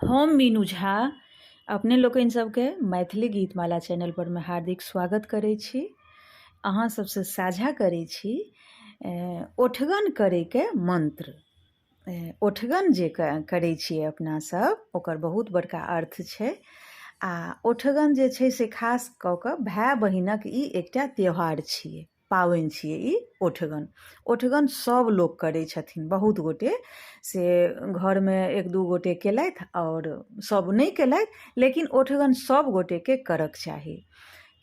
हम मीनू झा अपने लोकनि सबके मैथिली गीतमाला चैनल पर मे हार्दिक स्वागत करै छी। अहाँ सबसँ साझा करै छी ओठगन करैके मन्त्र। ओठगन जे करै छियै अपना सब ओकर बहुत बड़का अर्थ छै आ ओठगन जे छै से खास कऽ कऽ भाय बहिनक ई एकटा त्यौहार छियै। पाबनि छियै ई ओठगन। ओठगन सभ लोक करै छथिन बहुत गोटे से घरमे एक दू गोटे केलथि आओर सभ नहि केलथि लेकिन ओठगन सभ गोटेके करक चाही।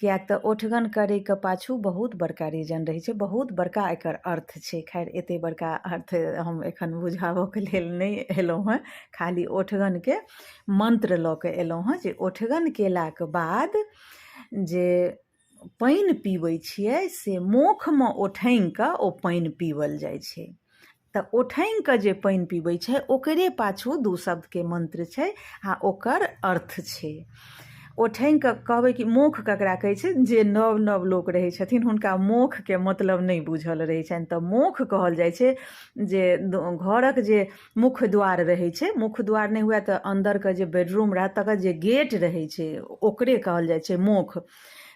किएक तऽ ओठगन करैके पाछू बहुत बड़का रीजन रहै छै बहुत बड़का एकर अर्थ छै। खैर एते बड़का अर्थ हम एखन बुझाबऽके लेल नहि एलहुँ हेँ, खाली ओठगनके मन्त्र लऽ कऽ एलहुँ हेँ जे ओठगन केलाके बाद जे पानि पीबै छियै से मोखमे ओठङ्गि कऽ ओ पानि पीबल जाइ छै। तऽ ओठङ्गि कऽ जे पानि पीबै छै ओकरे पाछू दू शब्दके मन्त्र छै आ ओकर अर्थ छै। ओठङ्गि कऽ कहबै कि मोख ककरा कहै छै, जे नव नव लोक रहै छथिन हुनका मोखके मतलब नहि बुझल रहै छनि। तऽ मोख कहल जाइ छै जे घरक जे मुख्य द्वार रहै छै, मुख्य द्वार नहि हुए तऽ अन्दरके जे बेडरूम रहत तकर जे गेट रहै छै ओकरे कहल जाइ छै मोख।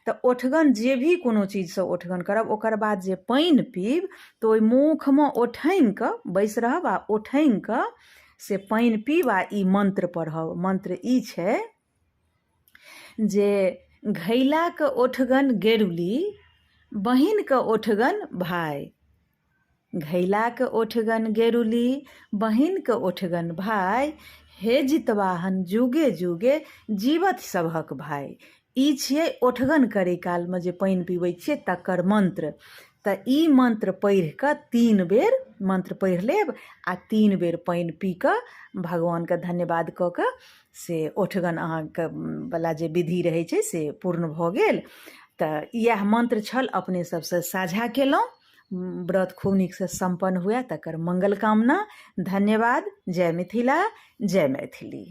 तऽ ओठगन जे भी कोनो चीजसँ ओठगन करब ओकर बाद जे पानि पीब तऽ ओहि मोखमे ओठङ्गि कऽ बैसि रहब आ ओठङ्गि कऽ से पानि पीब आ ई मन्त्र पढ़ब। मन्त्र ई छै जे घैलाके ओठगन गेरुली, बहिनके ओठगन भाय। घैलाके ओठगन गेरुली, बहिनके ओठगन भाय, हे जितवाहन जुगे जुगे जीवथि सबहक भाय। ई छियै ओठगन करै कालमे जे पानि पीबै छियै तकर मन्त्र। तऽ ई मन्त्र पढ़ि कऽ 3 बेर मन्त्र पढ़ि लेब आ 3 बेर पानि पी कऽ भगवानके धन्यवाद कऽ कऽ से ओठगन अहाँके वला जे विधि रहै छै से पूर्ण भऽ गेल। तऽ इएह मन्त्र छल, अपने सबसँ साझा केलहुँ। व्रत खूब नीकसँ सम्पन्न हुए तकर मंगल कामना। धन्यवाद। जय मिथिला, जय मैथिली।